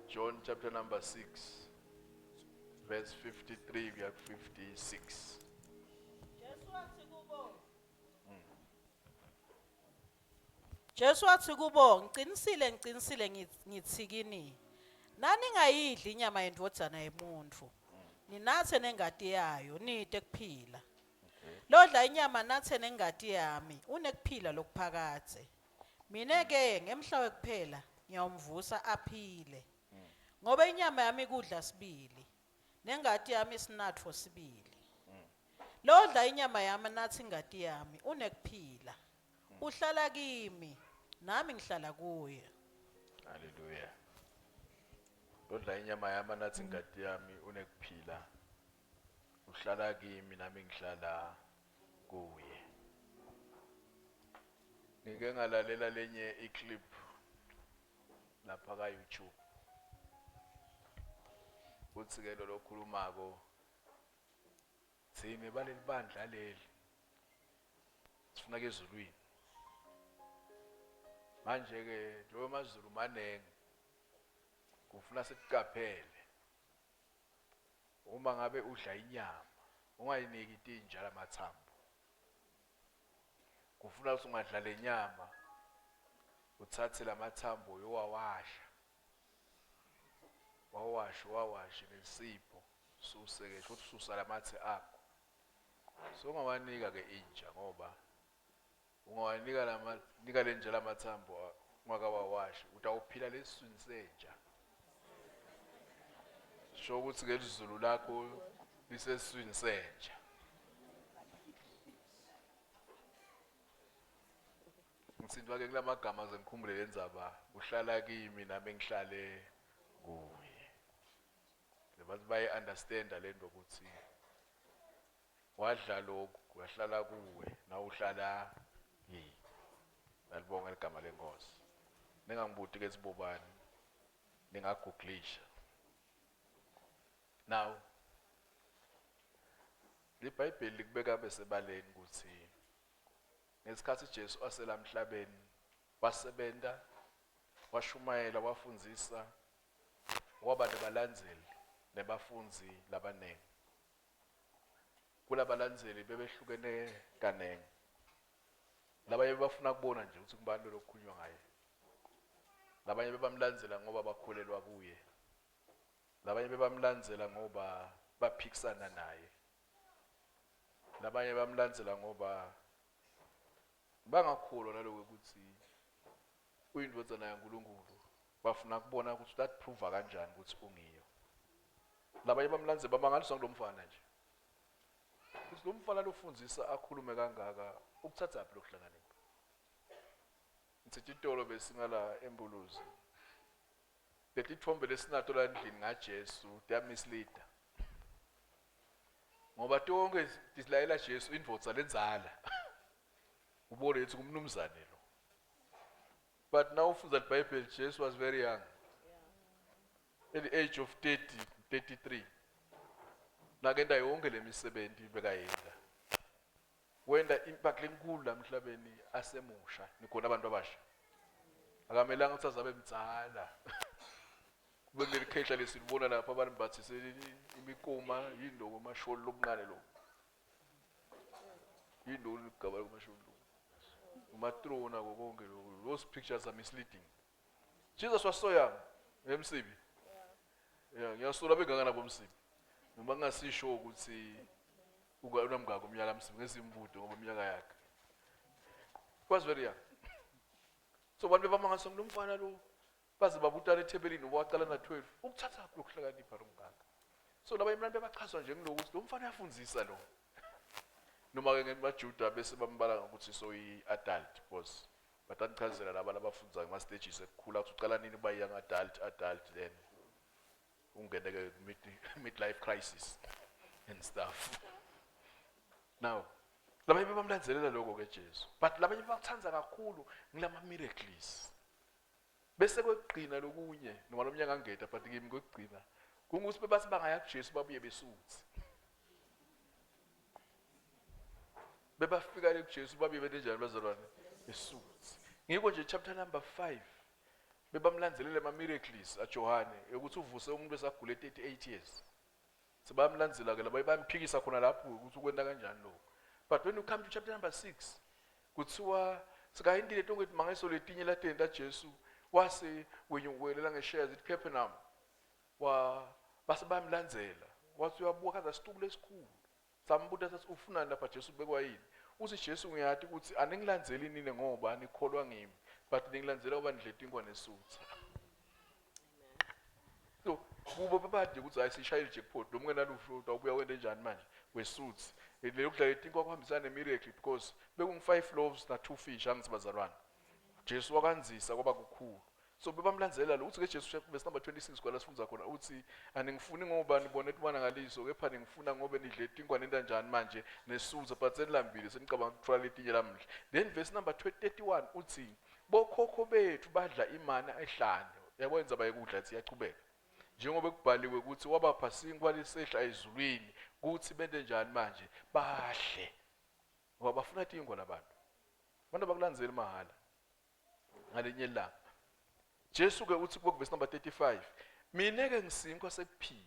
John chapter number 6 verse 53 kuya ku 56. Jesu wathi kubo Jesu wathi kubo ngiqinisile ngiqinisile ngithi kini naningayidli inyama yendvodzana yemuntfu ninathe nengati yayo nite kuphila lodla inyama nathe nengati yami unekuphila lokuphakadze Mina ke ngemhla wekuphela ngiyawumvusa aphile. Ngoba inyama yami kudla sibili, nengati yami isinatfo sibili. Lodla inyama yami natsi ingati yami unekuphila. Uhlala kimi, nami ngihlala kuye. Haleluya. Lodla inyama yami anatsi ingati yami unekuphila. Uhlala kimi nami ngihlala kuye. Ngike ngalalela lenye iclip lapha ka YouTube. Uthi ke lo lokhulumako thina baleli bandla leli sifuna ke ezulwini. Manje ke njengoba amazulu maningi kufuna sikuqaphele uma ngabe udla inyama ungayiniki tinja lamathambo Kufuna ukuthi ungadla lenyama uthathe lamathambo uyowawasha. Wawashe wawashe ngensipho suse ke futhi susa lamathe akho. So ungawanika ke inja ngoba ungawanika lama nika lenja lamathambo ungakawawashi utawuphila lesiswini senja. Sho ukuthi ke lizulu lakho lisesiswini senja. Ngithintwa ke kulamagama ze ngikhumbule lendzaba uhlala kimi nami ngihlale kuye. Lebantu baye understand lento ukuthi wadla lokhu wahlala kuwe nawe uhlala kimi. Lalibonga ligama lenkosi. Ningangibuti ke sibobani ningagooglisha. Now LiBhayibheli likubeka besebaleni ukuthi ngesikhathi Jesu aselamhlabeni wasebenta, washumayela, wafundzisa, waba nebalandzeli nebafundzi labaningi. Kulabalandzeli bebehlukene kaningi. Labanye bebafuna kubona nje ukuthi ngubani lo lokukhulunywa ngaye. Labanye bebamlandzela ngoba bakholelwa kuye. Labanye bebamlandzela ngoba baphikisana naye. Labanye bamlandzela ngoba bangakholwa naloko ukuthi uyindvodzana yaNkulunkulu. Bafuna kubona ukuthi utakuprova kanjani ukuthi ungiyo. Labanye bamlandzela bamangaliswa ngulomfana nje. Ukuthi lo mfana lofundzisa akhulume kangaka ukuthathaphi lokuhlakanipha? Ngithi titolo besingala eMbuluzi. Letitfombe lesinato la endlini ngaJesu tiyamisleada. Ngoba tonke tisilayela Jesu indvodza lendzala. Ubone ukuthi ngumnumzane lo. But now ufundza iBhayibheli Jesu was very young. At the age of 30, 33. Nakenta yonke lemisebenzi bekayenta. Wenta impact lenkulu la emhlabeni asemusha nikhona abantu abasha akamelanga ukuthi azabe mdzala kube kuleli khehla lesilibona lapha abantu bathise imikuma yini lokho amasholi lokuncane lokho yini lokho ligaba lokumasholi lokho umatrona konke lokho those pictures are misleading Jesus was so young emsibi yeah ngiyasola bengakana bomsibi noma ngingasisho ukuthi unamngako umnyaka msibi ngesimbudo ngoba iminyaka yakhe was very young so abantu bebamangaliswa ngulo mfana lo baze babutana ethempelini ngoba waqala na-12 ukuthatha lokuhlakanipha lo mngaka so laba imlando bebachazwa nje ngiloko ukuthi lo mfana uyafundzisa lo noma-ke ngemajuda bese bambala ngokuthi soyi-adult because Batanichazela laba labafundza ngema stages ekukhula ukuthi ucala nini uba young adult, adult then ungene ke mid, midlife crisis and stuff. Now, labanye bebamlandzelela lokho ke Jesu. But labanye bakuthanda kakhulu ngilama miracles. Bese kwekugcina lokunye noma lomnyaka angeta but kimi kwekugcina kungukuthi bebathi bangaya kuJesu babuye besuthi. Bebafika le kuJesu babuye benenjani bazalwane? Besuthi. Ngikho nje chapter number 5. Bebamlandzelela ama-miracles aJohane yokuthi uvuse umuntu esagule 38 years. Sebayamlandzela ke laba, bayamphikisa khona lapho ukuthi ukwenta kanjani lokho. But when you come to chapter number 6, kuthiwa sikayintile tonke timangaliso letinye latenta Jesu, wase wenyukelela ngesheya zithi Capernaum, wa base bayamlandzela. Wathi uyabuka kaza situku lesikhulu, sambuta sathi ufunani lapha Jesu, ubekwa yini? Uthi Jesu, ngiyati ukuthi aningilandzeli nini ngoba nikholwa ngimi, but ningilandzela ngoba nidle tinkwa nesutha. So kubo bebade ukuthi hayi, sishayile jackpot, noma ungenalutho utawubuya wente njani manje wesuthi leyo kudla letinkwa kuhambisana nemiracle, because bekungu-5 loaves na-2 fish, angithi bazalwane? Jesu wakanzisa kwaba kukhulu. So bebamlandzela lo. Uthi ke Jesu, verse number 26 kwala sifundza khona, uthi aningifuni ngoba nibone timangaliso, kepha ningifuna ngoba nidle tinkwa nenta njani manje nesutha, but senilambile, senicabanga ukuthola letinye lamhla. Then verse number 31 uthi bokhokho bethu badla imana ehlane. Yabo, indzaba yekudla ithi iyachubeka, njengoba kubhaliwe ukuthi wabapha sinkwa lesehla ezulwini kuthi bente njani manje? Badle. Ngoba bafuna tinkwa labantu, abantu abakulandzeli mahhala. Ngalenye ilanga Jesu ke uthi kubo, verse number 35, mina ke ngisinkwa sekuphila,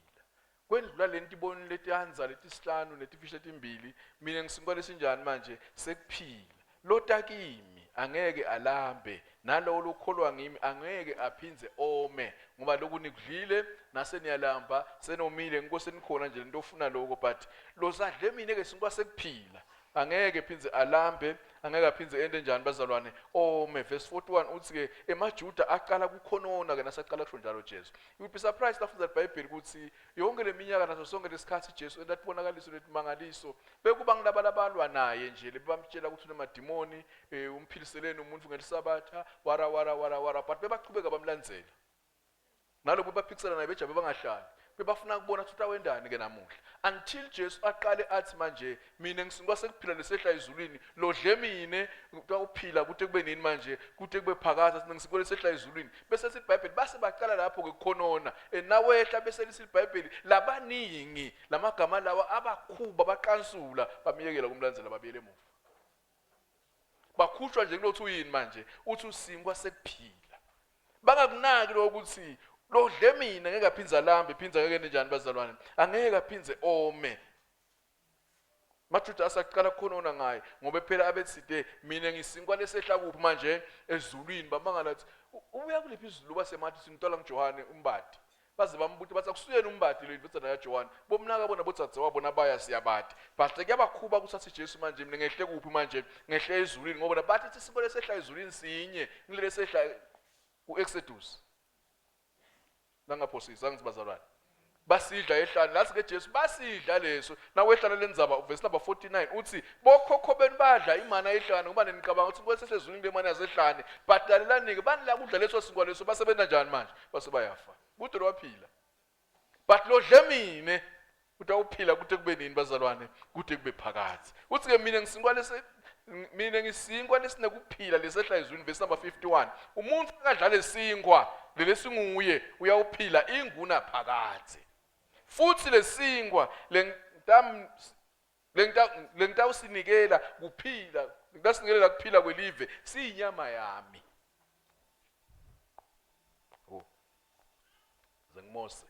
kwendlula lento iboni letiyanza letisihlanu netifishi letimbili. Mina ngisinkwa lesinjani manje? Sekuphila. Lota kimi angeke alambe, nalowo lokholwa ngimi angeke aphindze ome. Ngoba lokhu nikudlile nase niyalamba, senomile, nginkosi enikhona nje lento ofuna lokho, but losadle mina ke sinkwa sekuphila angeke phindze alambe, angeke aphindze ente njani bazalwane? Ome. Verse 41 uthi ke emaJuda aqala kukhonona ke nasaqala kusho njalo Jesu. You would be surprised after iBhayibheli ukuthi yonke leminyaka naso sonke lesikhathi Jesu entatibonakaliso letimangaliso, bekuba ngilaba labalwa naye nje, lebamtshela ukuthi unemadimoni, umphiliseleni umuntu ngelisabatha, wara wara wara wara, but bebachubeka bamlandzela. Nalokhu baphikisana naye, bejabe bangahlali, bebafuna kubona ukuthi utawendani ke namuhla, until Jesu aqale athi manje mina ngisinkwa sekuphila lesehla ezulwini, lodle mine utawuphila kude kube nini manje? Kude kube phakadze. Sina ngisinkwa lesehla ezulwini. Bese sithi iBhayibheli base baqala lapho ke kukhonona, nawehla. Bese lithi iBhayibheli labaningi lamagama lawa abakhuba baqansula, bamiyekela kumlandzela, babuyele emuva, bakhutshwa nje kulothi uyini manje, uthi usinkwa sekuphila. Bangakunaki lokuthi lodle mina ngeke aphindze alambe, phindze angeke njani bazalwane, angeke aphindze ome. MaJuda asaqala kukhonona ngaye, ngoba phela abethide mina ngisinkwa lesehla kuphi manje? Ezulwini. Bamangala athi ubuya kuliphi izulu? Basemathi simntwala nguJohane umbati. Baze bambuta bathi akusuyena umbati lo, indodana kaJohane? Bomnaka bona bodzadze wabo nabaya siyabati. But kuyabakhuba ukuthi athi Jesu manje mina ngehle kuphi manje? Ngehle ezulwini. Ngoba bathi sinkwa lesehla ezulwini sinye, ngilele sehla ku-Exodus nangaphosisi, angithi bazalwane? Basidla ehlane lathi ke Jesu basidla leso nawehlala lenzaba. Verse number 49 uthi bokhokho benu badla imana ehlane, ngoba ninicabanga ukuthi kwesehla ezulwini le mana yasehlane. But lalelani-ke, bani la kudla leso sinkwa leso basebenza njani manje? Base bayafa, kude lwaphila, but lodle mine utawuphila kude kube nini bazalwane? Kude kube phakathi. Uthi ke mina ngisinkwa lese mina ngisinkwa lesinekuphila lesehla ezulwini. Verse number 51, umuntu akadla lesinkwa lelesinguye uyawuphila inguna phakathi, futhi lesinkwa lengitam lengitawusinikela kuphila, ngitawusinikelela kuphila kwelive, siyinyama yami. Oh, zengimose.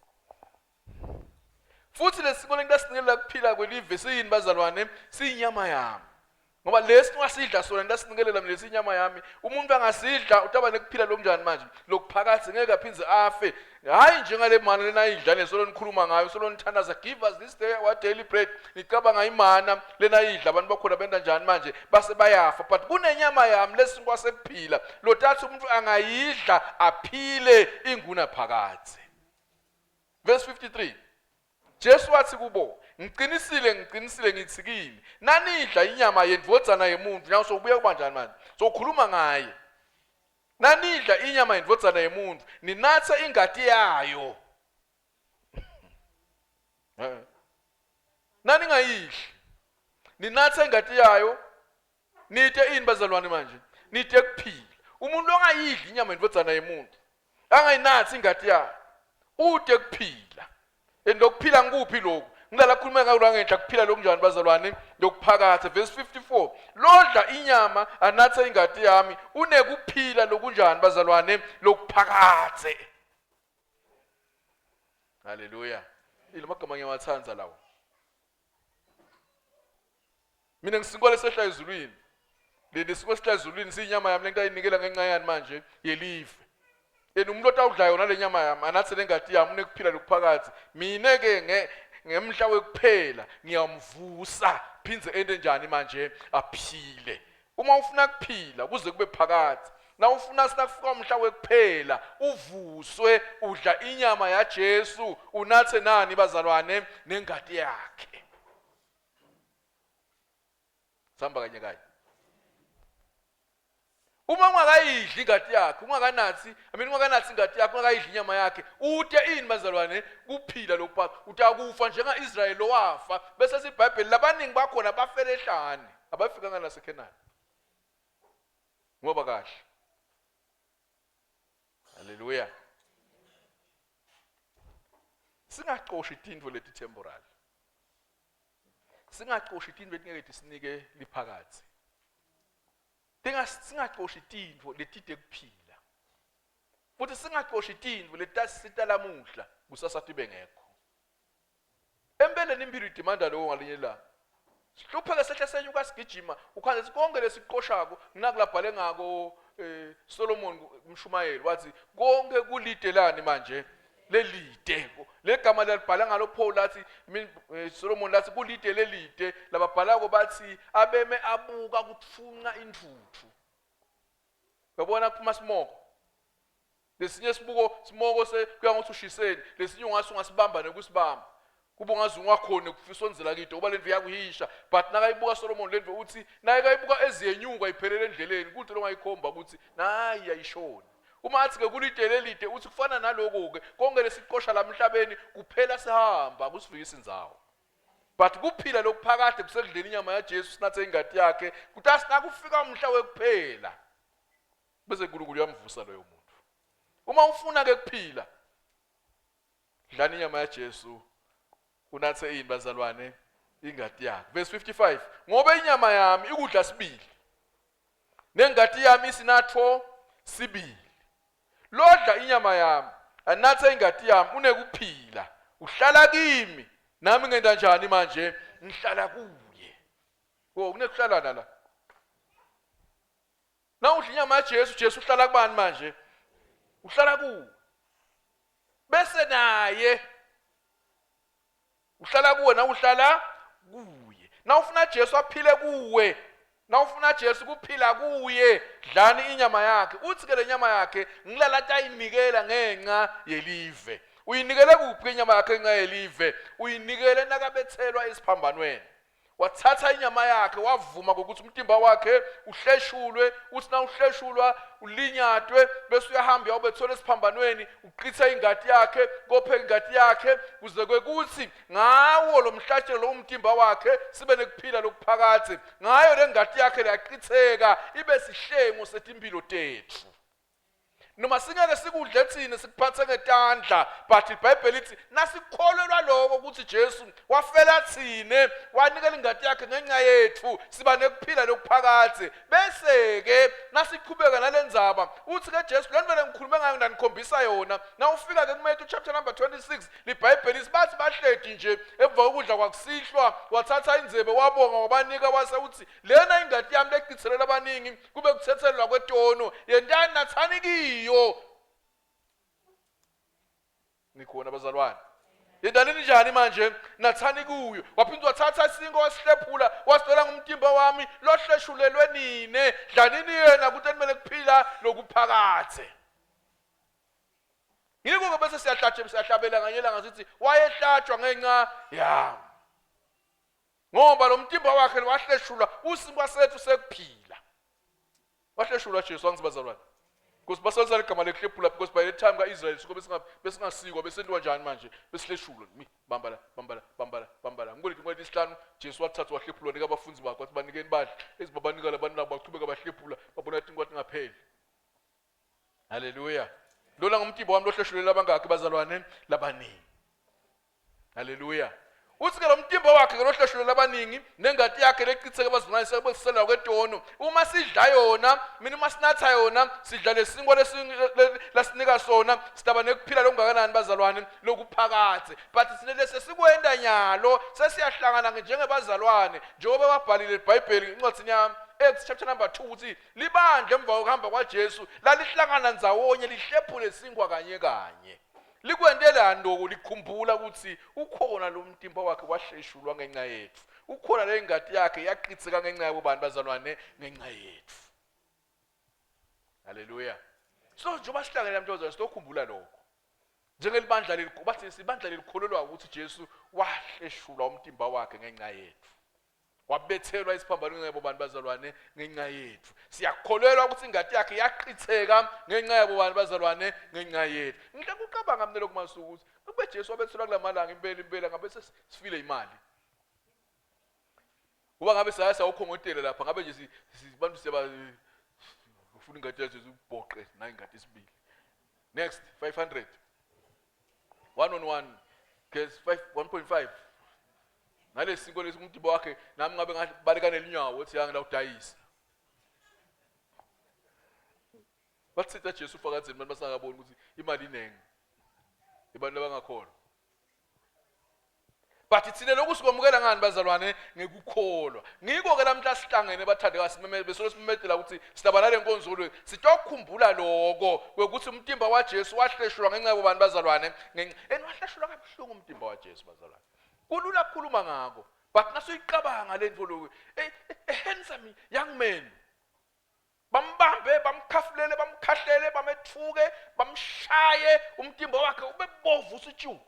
Futhi lesinkwa lengitasinikela kuphila kwelive siyini bazalwane? Siyinyama yami. Ngoba lesi ungasidla sona ngilasinikelela mina lesinyama yami, umuntu angasidla utaba nekuphila lokunjani manje? Lokuphakathi, ngeke aphindze afe. Hayi, njengale mana lena idla nesolo nikhuluma ngayo, solo nithandaza, "Give us this day our daily bread," nicabanga imana lena idla abantu bakhona benta njani manje? Base bayafa. But kunenyama yami lesinkwa sekuphila lotatha umuntu angayidla aphile inguna phakathi. Verse 53, Jesu wathi kubo, ngiqinisile, ngiqinisile ngithi kini, nanidla inyama yendvodzana yemuntu. Nyawo sokubuya kuba njani manje? Sokhuluma ngaye. Nanidla inyama yendvodzana yemuntu, ninathe ingati yayo. Naningayidli, ninathe ingati yayo, nite ini bazalwane manje? Nite kuphila. Umuntu ongayidli inyama yendvodzana yemuntu, angayinathi ingati yayo, ute kuphila. And lokuphila ngikuphi lokhu? Ngilala khuluma ngako la ngenhla kuphila lokunjani bazalwane lokuphakathe verse 54 lodla inyama anathe ingati yami unekuphila lokunjani bazalwane lokuphakathe. Haleluya. Ilamagama ngiyawathanda lawo. Mina ngisinkwa lesehla ezulwini. Leli sinkwa esihla ezulwini siyinyama yami lento ayinikela ngenxa yani manje yelive. Yena umuntu otawudla yona le nyama yami anathe lengati yami unekuphila lokuphakathi. Mina ke nge ngemhla wekuphela ngiyamvusa phindze ente njani manje aphile. Uma ufuna kuphila kuze kube phakathi na ufuna sinakufika umhla wekuphela uvuswe udla inyama yaJesu unathe nani bazalwane nengati yakhe. Sihamba kanye kanye. Uma ungakayidli ingati yakhe, ungakanathi, I mean ungakanathi ingati yakhe, ungakayidli inyama yakhe, ute ini bazalwane kuphila lokuphatha. Utakufa njenga Israyeli lowafa bese siBhayibheli labaningi bakhona bafele ehlane, abafikanga naseKhenani. Ngoba kahle. Haleluya. Singacoshi tintfo leti temporal. Singacoshi tintfo letingeke tisinike liphakadze. Singacoshi tintfo letide kuphila. Futhi singacoshi tintfo letasisita lamuhla kusasa tibe ngekho. Empeleni impilo idimanda lokho ngalinye ilanga. Sihlupheke sehle senyuka sigijima ukhanze konke lesiqoshako nginakulabhale ngako eh, Solomon umshumayeli wathi konke kulidelani manje lelide legama lalibhala ngalo Paul lathi eh, Solomon lathi kulide lelide lababhalako bathi abeme abuka kutfunca intfutfu uyabona kuphuma simoko lesinye sibuko simoko se kuya ngokuthi ushiseni lesinye ungase ungasibamba nekusibamba kube ungaze ungakhoni ukufisonzela kide uba lendlu iyakuhisha but nakayibuka Solomon lendlu uthi naye kayibuka eziyenyuka iphelele endleleni kude longayikhomba ukuthi nayi yayishona uma athi ke kulide lelide uthi kufana naloko ke konke lesiqosha la emhlabeni kuphela sihamba kusifikisa indzawo but kuphila lokuphakade kusekudleni inyama yaJesu sinathe ingati yakhe kuthi asinakufika umhla wekuphela bese uNkulunkulu uyamvusa loyo muntu uma ufuna ke kuphila dlani inyama yaJesu unathe ini bazalwane ingati yakhe verse 55 ngoba inyama yami ikudla sibili nengati yami isinatfo sibili lodla inyama yami anathe ingati yami unekuphila uhlala kimi nami ngenta njani manje ngihlala kuye oh kunekuhlalana la Nawudla inyama yaJesu, Jesu uhlala kubani manje? Uhlala kuwe. Bese naye uhlala kuwe nawe uhlala kuye. Nawufuna Jesu aphile kuwe, nawufuna Jesu kuphila kuye, dlani inyama yakhe. Uthi ke le nyama yakhe ngilala tayinikela ngenxa yelive. Uyinikele kuphi inyama yakhe ngenxa yelive? Uyinikele nakabethelwa esiphambanweni. Wathatha inyama yakhe wavuma ngokuthi umtimba wakhe uhleshulwe, uthi nawuhleshulwa ulinyatwe bese uyahamba uyawubethola esiphambanweni uqitha ingati yakhe kophe ingati yakhe kuze kwekuthi ngawo lo mhlatshelo lo umtimba wakhe sibe nekuphila lokuphakadze ngayo le ngati yakhe leyaqitheka ibe sihlengo setimpilo tethu noma singeke sikudle thina sikuphathe ngetandla but iBhayibheli lithi nasikholelwa lokho ukuthi Jesu wafela thina wanikela ingati yakhe ngenxa yethu siba nekuphila lokuphakadze bese ke nasiqhubeka nalendzaba uthi ke Jesu lento vele ngikhulume ngayo ndanikhombisa yona nawufika ke kuMatthew chapter number 26 liBhayibheli sibathi bahledi nje emva kokudla kwakusihlwa wathatha indzebe wabonga wabanika wase uthi lena ingati yami lechithelelwa abaningi kube kuthethelelwa kwetono yentani nathani kiyo nikhona bazalwane yentani ninjani manje nathani kuyo waphinde wathatha isinkwa wasihlephula wasicela ngumtimba wami lohleshulelwe nine dlanini yena ukuthi enimele kuphila lokuphakathe ngiko-ke bese siyahlatshe siyahlabela nganye ilanga sithi wayehlatshwa ngenxa yami ngoba lo mtimba wakhe wahleshulwa usinkwa sethu sekuphila wahleshulwa Jesu angithi bazalwane because basebenzisa ligama lekuhlephula because by the time ka-Israel siko besingasikwa besentiwa njani manje besihleshulwa mi bamba la bamba la bamba la bamba la ngoleti ngoleti isihlanu Jesu wathatha wahlephulwa nika abafundi bakhe wathi banikeni badle ezibabanika labantu labo baqhubeka bahlephula babona ukuthi inkwathi ingapheli haleluya lona ngumtimba wami lohleshulele abangakhi bazalwane labaningi haleluya Uthi ke lo mtimba wakhe ke lohleshulwe labaningi nengati yakhe lechitheke bazimanise bekuselwa kwetono. Uma sidla yona, mina uma sinatha yona, sidla lesinkwa lasinika sona, sidaba nekuphila lokungakanani bazalwane lokuphakadze. But sine lesesikwenta nyalo sesiyahlangana njengebazalwane njengoba babhalile iBhayibheli incwadzini yami Acts chapter number 2 ukuthi libandla emva kokuhamba kwaJesu lalihlangana ndzawonye lihlephule sinkwa kanye kanye. Likwentelani lokhu? Likhumbula ukuthi ukhona lo mtimba wakhe wahleshulwa ngenxa yethu. Ukhona le ngati yakhe yachitheka ngenxa yabo bantu bazalwane ngenxa yethu. Haleluya. So njengoba sihlangene namhlanje sizokhumbula lokho. Njengelibandla leli bathi sibandla lelikholelwa ukuthi Jesu wahleshulwa umtimba wakhe ngenxa yethu. Wabethelwa esiphambanweni ngenxa yabo bantu bazalwane ngenxa yethu. Siyakholelwa ukuthi ingati yakhe yachitheka ngenxa yabo bantu bazalwane ngenxa yethu. Ngihle kucabanga mina lokhu masuku ukuthi ukube Jesu wabethelwa kulamalanga impela impela ngabe sesifile imali. Kuba ngabe saya sawukhongotela lapha ngabe nje abantu siyaba ufuna ingati yaJesu ubhoqe nayo ingati isibili. Next 500. 1 on 1 case 5 1.5 nalesi lesi umdibo wakhe nami ngabe ngabaleka nelinyawo uthi yangi la udayisa bathitha Jesu ufakazini abantu basangaboni ukuthi imali iningi abantu abangakholwa but thina lokhu sikwamukela ngani bazalwane ngekukholwa ngiko-ke lamhla sihlangene bathandeka simeme besolo simemedela ukuthi sidaba nale nkonzo le sitokukhumbula loko kwekuthi umtimba waJesu wahleshulwa ngenxa yobani bazalwane and wahleshulwa kabuhlungu umtimba waJesu bazalwane kulula kukhuluma ngako but nasuyiqabanga le nto lokhu a handsome young man bambambe bamkhafulele bamkhahlele bamethuke bamshaye umtimba wakhe ube bovu usitshu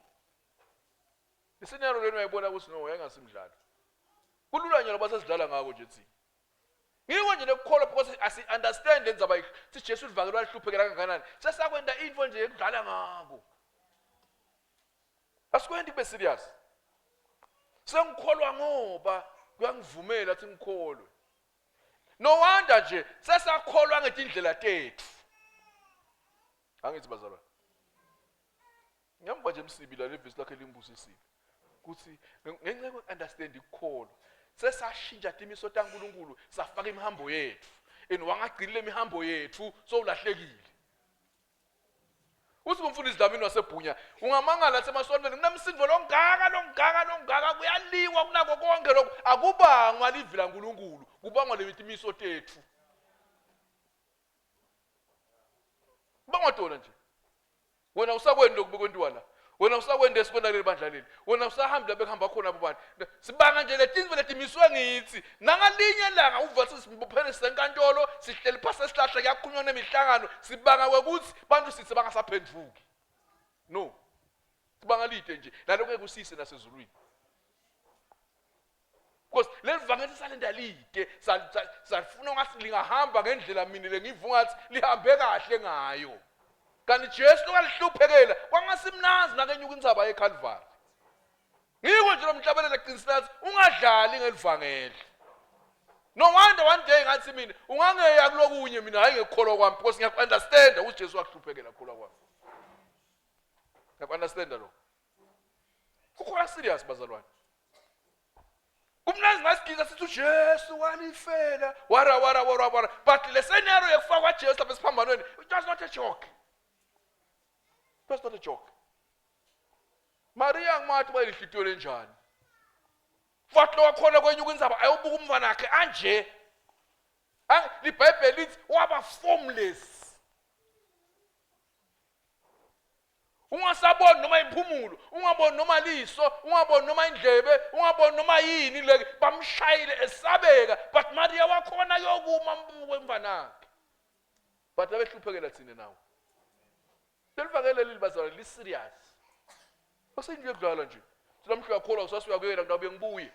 isinero leni uyayibona ukuthi no yayingasimdlalo kulula nyalo basesidlala ngako nje thina ngiko nje lekukholwa because asi understand lenzaba ukuthi Jesu ulivakelwa lihluphekela kangakanani sesakwenta into nje yekudlala ngako asikwendi kube serious sengikholwa ngoba kuyangivumela ukuthi ngikholwe no wonder nje sesakholwa ngetindlela tethu angithi bazalwane ngemva nje msibi la levesi lakhe limbusisile ukuthi ngenxa yoku-understand ukukholwa sesashintsha timiso taNkulunkulu safaka imihambo yethu and wangagcini le mihambo yethu sowulahlekile uthi kumfundisi Dlamini waseBhunya ungamangala athi emasontweni kunemsindo longaka longaka longaka kuyaliwa kunako konke lokho akubangwa livi laNkulunkulu kubangwa lemitimiso tethu kubangwa tona nje wena usakweni lokhu bekwentiwa la wena usakwenda esikwenda kuleli bandla leli wena usahambi la bekuhamba khona abo bantu sibanga nje letinto letimiswe ngithi nangalinye langa uva sibophene sisenkantolo sihleli phasi esihlahla kuyakhulunywa nemihlangano sibanga kwekuthi bantu sithi bangasaphenduki no sibanga lide nje naloko ekusise nasezulwini because leli vangeli salenda lide salifuna ungathi lingahamba ngendlela mina lengiva ungathi lihambe kahle ngayo kanti Jesu lokalihluphekela kwangasimnazi nakenyuka intsaba yeCalvary ngiko nje lomhlabelelo eqinisile athi ungadlali ngelivangeli no wonder one day ngathi mina ungangeya kulokunye mina hayi ngekukholwa kwami because ngiyaku-understanda ukuthi Jesu wakuhluphekela kukholwa kwami ngiyaku-understanda lokho kukholwa serious bazalwane kumnandi ngasigiza sithi uJesu walifela wara wara wara wara but le scenario yekufakwa kwaJesu lapha esiphambanweni it was not a joke it was not a joke Maria ngimathi bayilihlitiyo lenjani futhi lo wakhona kwenyuka indzaba ayobuka umntwana wakhe anje libhayibheli lithi waba formless ungasaboni noma imphumulo ungaboni noma liso ungaboni noma indlebe ungaboni noma yini le bamshayile esabeka but Maria wakhona yokuma mbuko emvanakhe but abehluphekela thina nawo lelivangeli leli bazalwane li serious asinje kudlala nje sinamhla uyakholwa usasuyakuyela ngitabuye ngibuye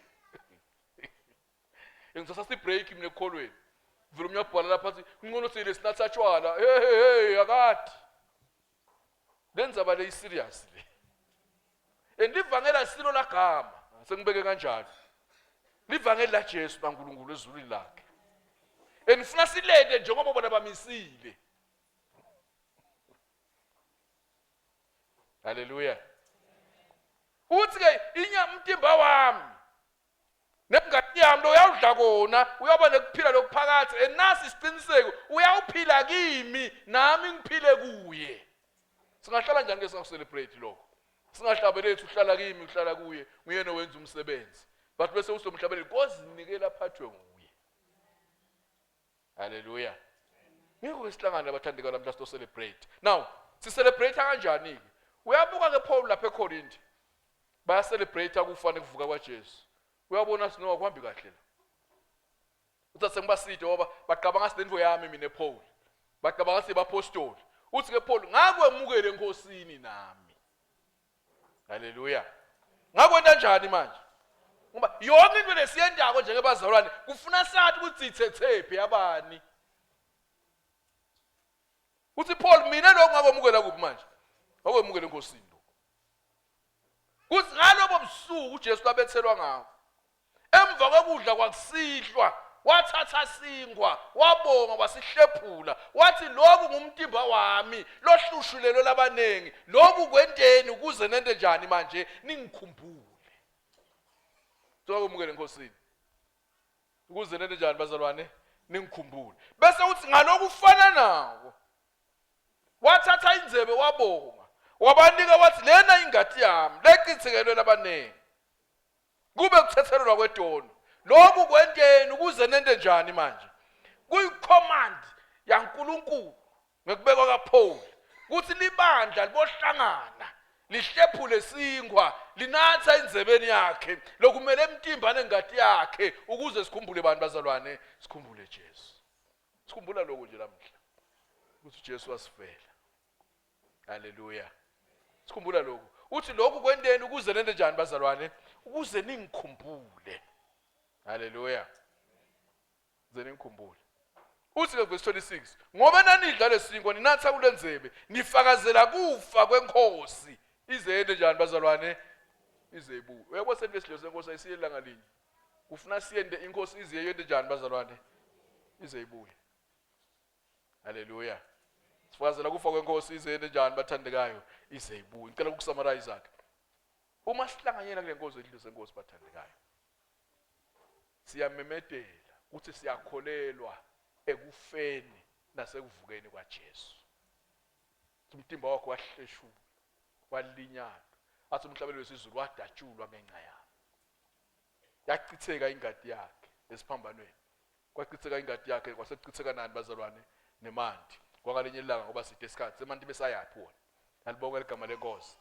Ngithatha i-break mina ekukholweni. Vele omunye wabhala lapha athi ngcono sile sinatha tshwala. Hey hey hey akade. Le ndzaba le serious le. And livangela silo lagama. Sengibeke kanjalo. Livangeli la Jesu naNkulunkulu ezulwini lakhe. And funa silete njengoba bona bamisile. Hallelujah. Uthi ke inyama umtimba wami nengati yami lo uyawudla kona uyaba nekuphila lokuphakathe enasi isiqiniseko uyawuphila kimi nami ngiphile kuye singahlala njani ke singakucelebrate lokho singahlabelethi uhlala kimi uhlala kuye nguyena owenza umsebenzi but bese usomhlabeleli kozinikela aphathwe nguye Haleluya. Ngikho ke sihlangane abathandekayo namhla sito celebrate. Now, si celebrate kanjani ke? Uyabuka ke Paul lapha eCorinth. Baya celebrate ukufa nekuvuka kwaJesu. Uyabona sinowa kuhambi kahle la. Uthi sengibaside ngoba baqabanga sinento yami mina Paul. Baqabanga sibapostoli. Uthi ke Paul ngakwemukele enkosini nami. Haleluya. Ngakwenta njani manje? Ngoba yonke into lesiyendako njengebazalwane kufuna sathi ukuthi sithethephi yabani. Uthi Paul mina lokho ngakwemukela kuphi manje? Ngakwemukela enkosini lokho. Kuthi ngalobo busuku uJesu labethelwa ngawo. Emva kokudla kwakusihlwa wathatha sinkwa wabonga wasihlephula wathi lokhu ngumtimba wami lohlushulelwe labaningi lokhu kwenteni ukuze nente njani manje ningikhumbule Sokwamukela enkosini ukuze nente njani bazalwane ningikhumbule bese uthi ngalokufana nako wathatha indzebe wabonga wabanika wathi lena ingati yami lechithikelwe labaningi kube kuthethelelwa kwetono lokhu kwenteni ukuze nente njani manje kuyi-command yaNkulunkulu ngekubekwa kaPaul ukuthi libandla libohlangana lihlephule sinkwa linatha inzebeni yakhe lokumele emtimba nengati yakhe ukuze sikhumbule bantu bazalwane sikhumbule Jesu sikhumbula lokho nje lamhla ukuthi uJesu wasifela Haleluya. Sikhumbula lokhu. Uthi lokhu kwenteni ukuze nente njani bazalwane? Ukuze ningikhumbule. Haleluya. Ukuze ningikhumbule. Uthi ke verse 26, ngoba nanidla lesinkwa ninatha kulenzebe, nifakazela kufa kwenkosi. Ize yente njani bazalwane? Ize ibuye. Uyabona sento esidlo senkosi ayisiye ilanga linye. Kufuna siyende inkosi ize yente njani bazalwane? Ize ibuye. Haleluya. Sifakazela kufa kwenkosi ize yente njani bathandekayo ize ibuye. Ngicela ukusummarize ke. Uma sihlanganyela kule nkonzo yedlule senkosi bathandekayo. Siyamemetela ukuthi siyakholelwa ekufeni nasekuvukeni kwaJesu. Umtimba wakho wahleshulwa, walinyatwa. Athi umhlabeleli wesizulu wadatshulwa ngenxa yami. Yachitheka ingadi yakhe esiphambanweni. Kwachitheka ingadi yakhe kwasekuchitheka nani bazalwane nemanti. Kwakalinye ilanga ngoba side isikhathi semanti besayaphi wona. Alibonga ligama lenkosi.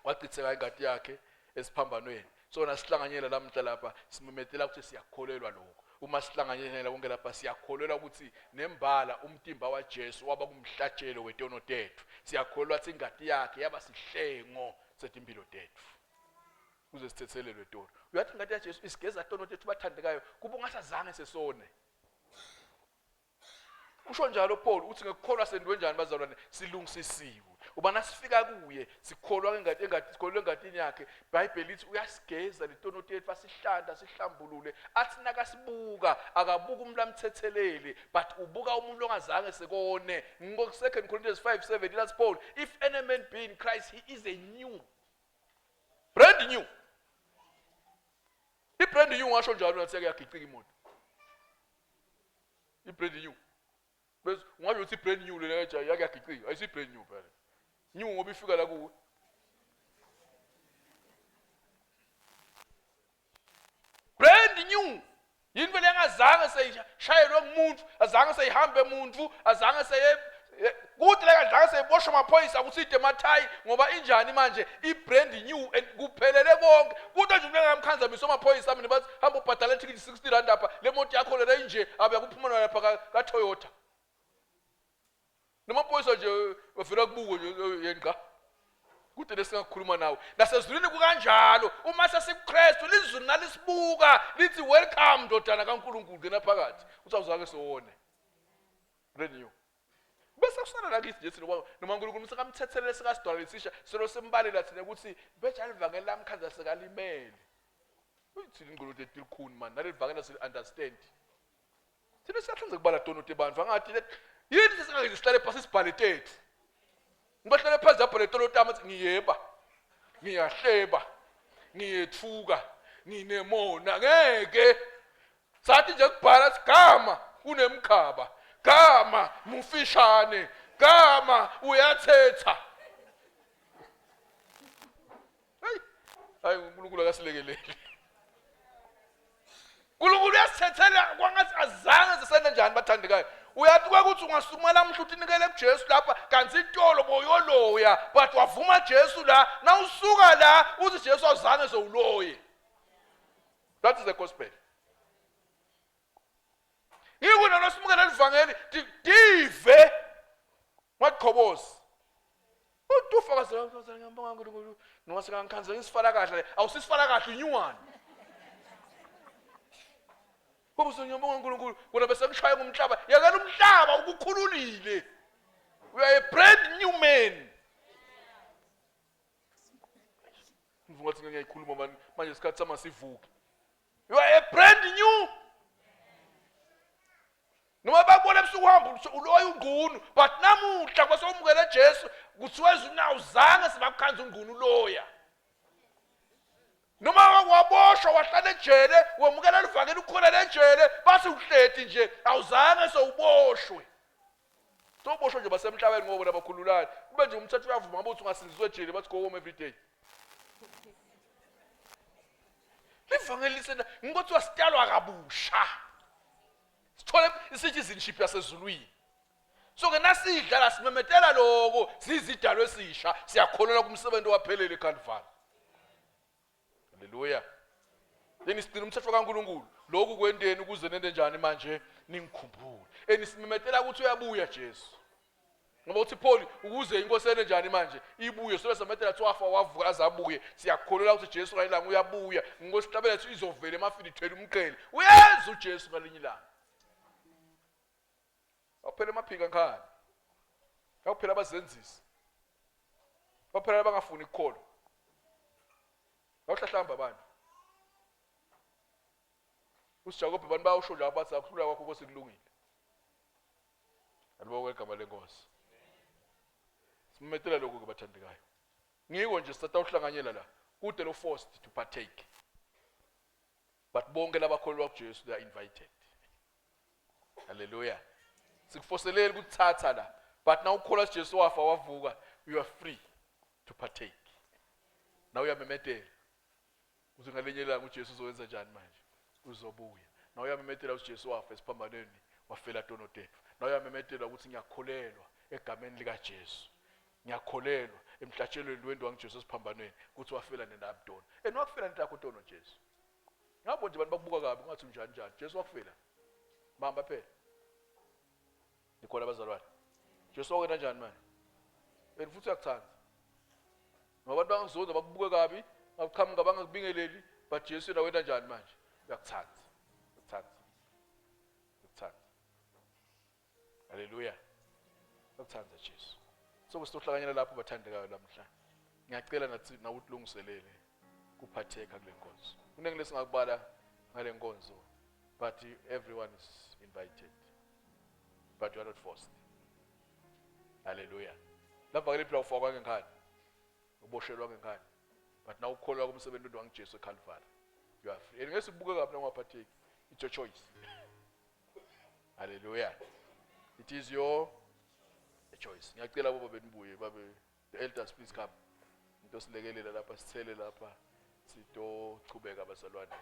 Kwachitheka ingadi yakhe esiphambanweni. So nasihlanganyela lamhla lapha simemetela ukuthi siyakholelwa lokho. Uma sihlanganyela konke lapha siyakholelwa ukuthi nembala umtimba waJesu waba kumhlatshelo wetono tethu. Siyakholelwa ukuthi ingadi yakhe yaba sihlengo setimpilo tethu. Kuze sithethelelwe tono. Uyathi ingadi yaJesu isigeza tono tethu bathandekayo kuba ungasazange sesone. Usho njalo Paul uthi ngekukholwa sendiwe njani bazalwane silungisisiwe. Uba nasifika kuye sikholwa ngengati engati sikholwa engatini yakhe iBhayibheli lithi uyasigeza letono tethu asihlanda sihlambulule athi nakasibuka akabuka umuntu amthethelele but ubuka umuntu ongazange sekone ngo 2 Corinthians 5:7 lathi Paul if any man be in Christ he is a new brand new i-brand new ngasho njalo nathi yakuyagicika imoto i-brand new bese ungasho ukuthi i-brand new lena eja yakuyagicika ayisi brand new phela new ngoba ifika la kuwe brand new yini vele engazange seyishayelwe ngumuntu azange seyihambe muntu azange seye kude la kadlanga seyiboshwa amaphoyisa ukuthi ide emathayi ngoba injani manje i-brand new and kuphelele konke kude nje umuntu engamkhanzamisa amaphoyisa mina bathi hamba ubhadala ithikithi 60 rand apha le moto yakho lena inje abe kuphuma nayo lapha ka-Toyota namaphoyisa nje bavela kubuke nje yenqa kude lesingakhuluma nawe nasezulwini kukanjalo uma sesikuKristu lizulu nalisibuka lithi welcome ndodana kaNkulunkulu ngena phakathi uthi awuzake sowone renew bese kusala la kithi nje thina noma uNkulunkulu sekamthethelele sekasidwala lesisha selo simbalela thina ukuthi beja livangeli lamkhanza sekalimele uyithini ingqondo etilikhuni man naleli vangeli asili understand Thina siyathanda kubala tono tebantu angathi yini singake sihlale phasi sibhale tethu. Ngibahlale phansi abhale tono tami athi ngiyeba. Ngiyahleba. Ngiyethuka, nginemona ngeke. Sathi nje kubhala sigama unemkhaba. Gama mufishane. Gama uyathetha. Hayi, hayi uNkulunkulu akasilekeleli. uNkulunkulu uyasithethela kwangathi azange sisende njani bathandekayo. Uyathi ukuthi ungasukuma lamhla uthi nikele kuJesu lapha kanti itolo boyoloya but wavuma Jesu la nawusuka la uthi Jesu awuzange sowuloye. That is the gospel. Ngikho nalo simukela livangeli dive ngwaqhobozi. Utufakaza ngiyambonga uNkulunkulu noma sekangikhanze ngisifala kahle awusisifala kahle unyuwani. Baba ngiyambonga uNkulunkulu kona bese ngishaya ngomhlaba yekela umhlaba ukukhululile. We are a brand new man. Ngivuka ngathi ngiyayikhuluma manje manje isikhathi sama sivuke. You are a brand new. Noma bakubona ebusuku uhamba uloya ungqunu but namuhla kwasewumukele Jesu kuthiwa ezulwini awuzange sebakukhanza ungqunu uloya. Noma waboshwa wahlala ejele wemukela livakela ukhona lejele base uhleti nje awuzange sewuboshwe. Soboshwa nje basemhlabeni ngoba bona bakhululani. Kube nje umthetho uyavuma ngoba uthi ungasinziswa ejele bathi go home every day. Livangeli lisena ngikothiwa sitalwa kabusha. Sithole i-citizenship yasezulwini. So ke nasidla la simemetela lokho sizidalwe esisha siyakholelwa kumsebenzi owaphelele eCalvary. Haleluya. Then sigcina umthetho kaNkuluNkulu. Lokhu kwendeni ukuze nende njani manje ningikhumbule. Enisimemetela ukuthi uyabuya Jesu. Ngoba uthi Paul ukuze inkosi ene njani manje ibuye sobe sametela ukuthi wafa wavuka azabuye siyakholelwa ukuthi Jesu ngayilanga uyabuya inkosi hlabela ethi izovela emafini ithwele umqhele uyeza uJesu ngalinye ilanga Awuphela amaphika nkhani. Awuphela abazenzisi. Awuphela abangafuni ukukholwa. Awuhlahlamba abantu. UsiJakobe abantu bayawusho njalo bathi akuhlula kwakho Nkosi kulungile. Alibongwe igama lenkosi. Simetela lokho ke bathandekayo. Ngiko nje sithatha uhlanganyela la. Kude lo forced to partake. But bonke labakholelwa kuJesu they are invited. Hallelujah. Sikufoseleli ukuthatha la. But now ukholwa Jesu wafa wavuka, you are free to partake. Now uyamemetela. Uthi ngalinye ilanga uJesu uzowenza njani manje? Uzobuya. Now uyamemetela ukuthi Jesu wafa esiphambanweni wafela tono tethu. Now uyamemetela ukuthi ngiyakholelwa egameni likaJesu. Ngiyakholelwa emhlatshelweni wendwa nguJesu esiphambanweni ukuthi wafela nenami tono. And wakufela nentakho tono Jesu. Ngabo nje abantu bakubuka kabi ungathi unjani njani. Jesu wakufela. Bamba phela. Nikhona abazalwane. Jesu wakwena njani manje? And futhi uyakuthanda. Ngoba abantu bangakuzonda bakubuke kabi, bakuqhamuka bangakubingeleli, but Jesu yena wena njani manje? Uyakuthanda. Uyakuthanda. Uyakuthanda. Haleluya. Uyakuthanda Jesu. So sizohlanganyela lapho bathandekayo lamhla. Ngiyacela nathi nawuthi lungiselele kuphatheka kule nkonzo. Kuningi lesingakubala ngale nkonzo but everyone is invited. But you are not forced. Haleluya. Lapha ke liphila ufakwa ngenkani. Uboshelwa ngenkani. But now ukholwa kumsebenzi wangiJesu eCalvary. You are free. And ngeke sibuke kabi nangaphatheki. It's your choice. Hallelujah. It is your choice. Ngiyacela baba benibuye babe the elders please come. Into silekelela lapha sithele lapha sitochubeka bazalwane.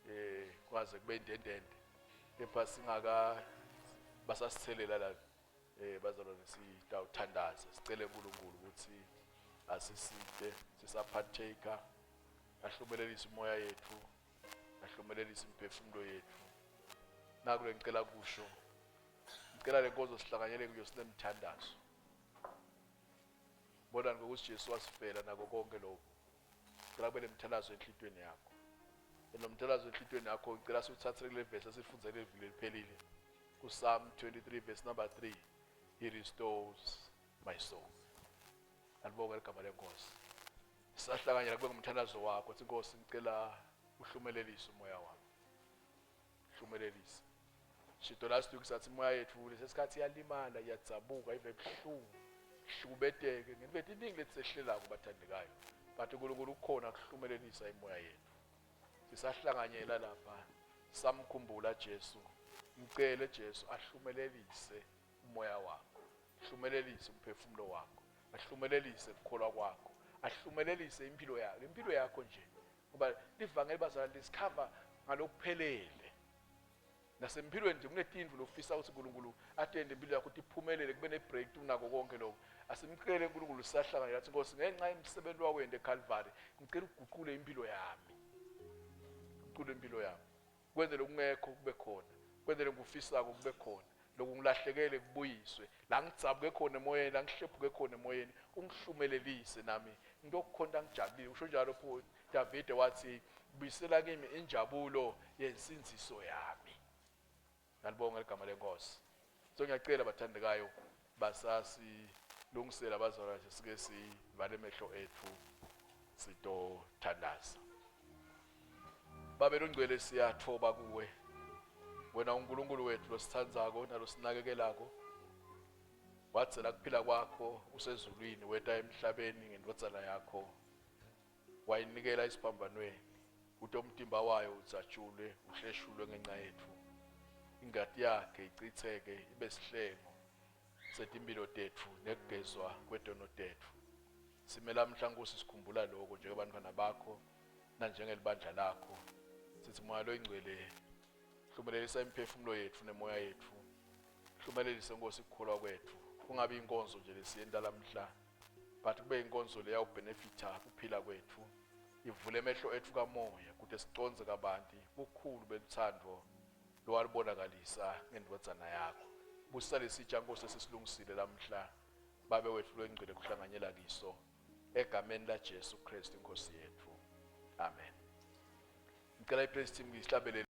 Eh kwaze kube indendende. Kepha singaka basasithelela la eh bazalwane sitawuthandaza sicele uNkulunkulu ukuthi asiside sisaphatheka ahlumelelise umoya yethu ahlumelelise imiphefumulo yethu naku lengicela kusho ngicela le nkonzo sihlanganyele kuyo sinemthandazo bonani ngokuthi Jesu wasifela nako konke lokho ngicela kube nemthandazo enhlitweni yakho nomthandazo enhlitweni yakho ngicela siwuthathe kule verse esifunze le viki leliphelile kuPsalm 23 verse number 3 he restores my soul alibonge igama lenkosi sahlanganyela kube ngumthandazo wakho uthi inkosi ngicela uhlumelelise umoya wami hlumelelise shito last week sathi imoya yethu lesikhathi iyalimala iyadzabuka ive buhlungu hlubeteke ngento iningi letisehlelako bathandekayo but Kanti uNkulunkulu ukhona kuhlumelelisa imoya yethu. Sisahlanganyela lapha samkhumbula Jesu. Mcele Jesu ahlumelelise umoya wakho. Hlumelelise umphefumulo wakho. Ahlumelelise ukukholwa kwakho. Ahlumelelise impilo yakho. Impilo yakho nje. Ngoba livangeli bazalwane lisikhava ngalokuphelele. Nasempilweni nje kunetindlu lofisa ukuthi uNkulunkulu atende impilo yakho ukuthi iphumelele kube ne-breakthrough nako konke lokho. Asimcele uNkulunkulu sisahlanganyela athi Nkosi ngenxa yomsebenzi wakwenda eCalvary ngicela uguqule impilo yami. Guqule impilo yami. Kwenzele okungekho kube khona. Kwenzele ngikufisako kube khona. Lokhu ngilahlekele kubuyiswe. La ngidzabuke khona emoyeni, la ngihlephuke khona emoyeni, ungihlumelelise nami. Ngitokukhonta ngijabulile. Usho njalo pho Davide wathi buyisela kimi injabulo yensindziso yami. Ngalibonga igama lenkosi. So ngiyacela bathandekayo basasilungisela abazalwane sike sivale emehlo ethu sitothandaza. Babe longcwele siyathoba kuwe. Wena uNkulunkulu wethu losithandzako nalosinakekelako. Wadzela kuphila kwakho usezulwini weta emhlabeni ngendvodzana yakho wayinikela esiphambanweni ukuthi umtimba wayo udzatshulwe uhleshulwe ngenxa yethu ingati yakhe ichitheke ibe sihlengo setimpilo tetfu nekugezwa kwetono tetfu simela mhla nkosi sikhumbula lokho njengebantfwana bakho nanjengelibandla lakho sithi moya loyingcwele hlumelelisa imiphefumulo yetfu nemoya yetfu hlumelelise nkosi ukukholwa kwetfu kungabi inkonzo nje lesiyenta lamhla but kube inkonzo leyawubhenefitha kuphila kwetfu ivule emehlo etfu kamoya kute sicondze kabanti bukhulu belutsandvo lowalubonakalisa ngendvodzana yakho busisa lesitsha nkosi esisilungisile lamhla babe wetfu longcwele kuhlanganyela kiso egameni laJesu Kristu inkosi yetfu amen ngicela ipraise team isihlabelele.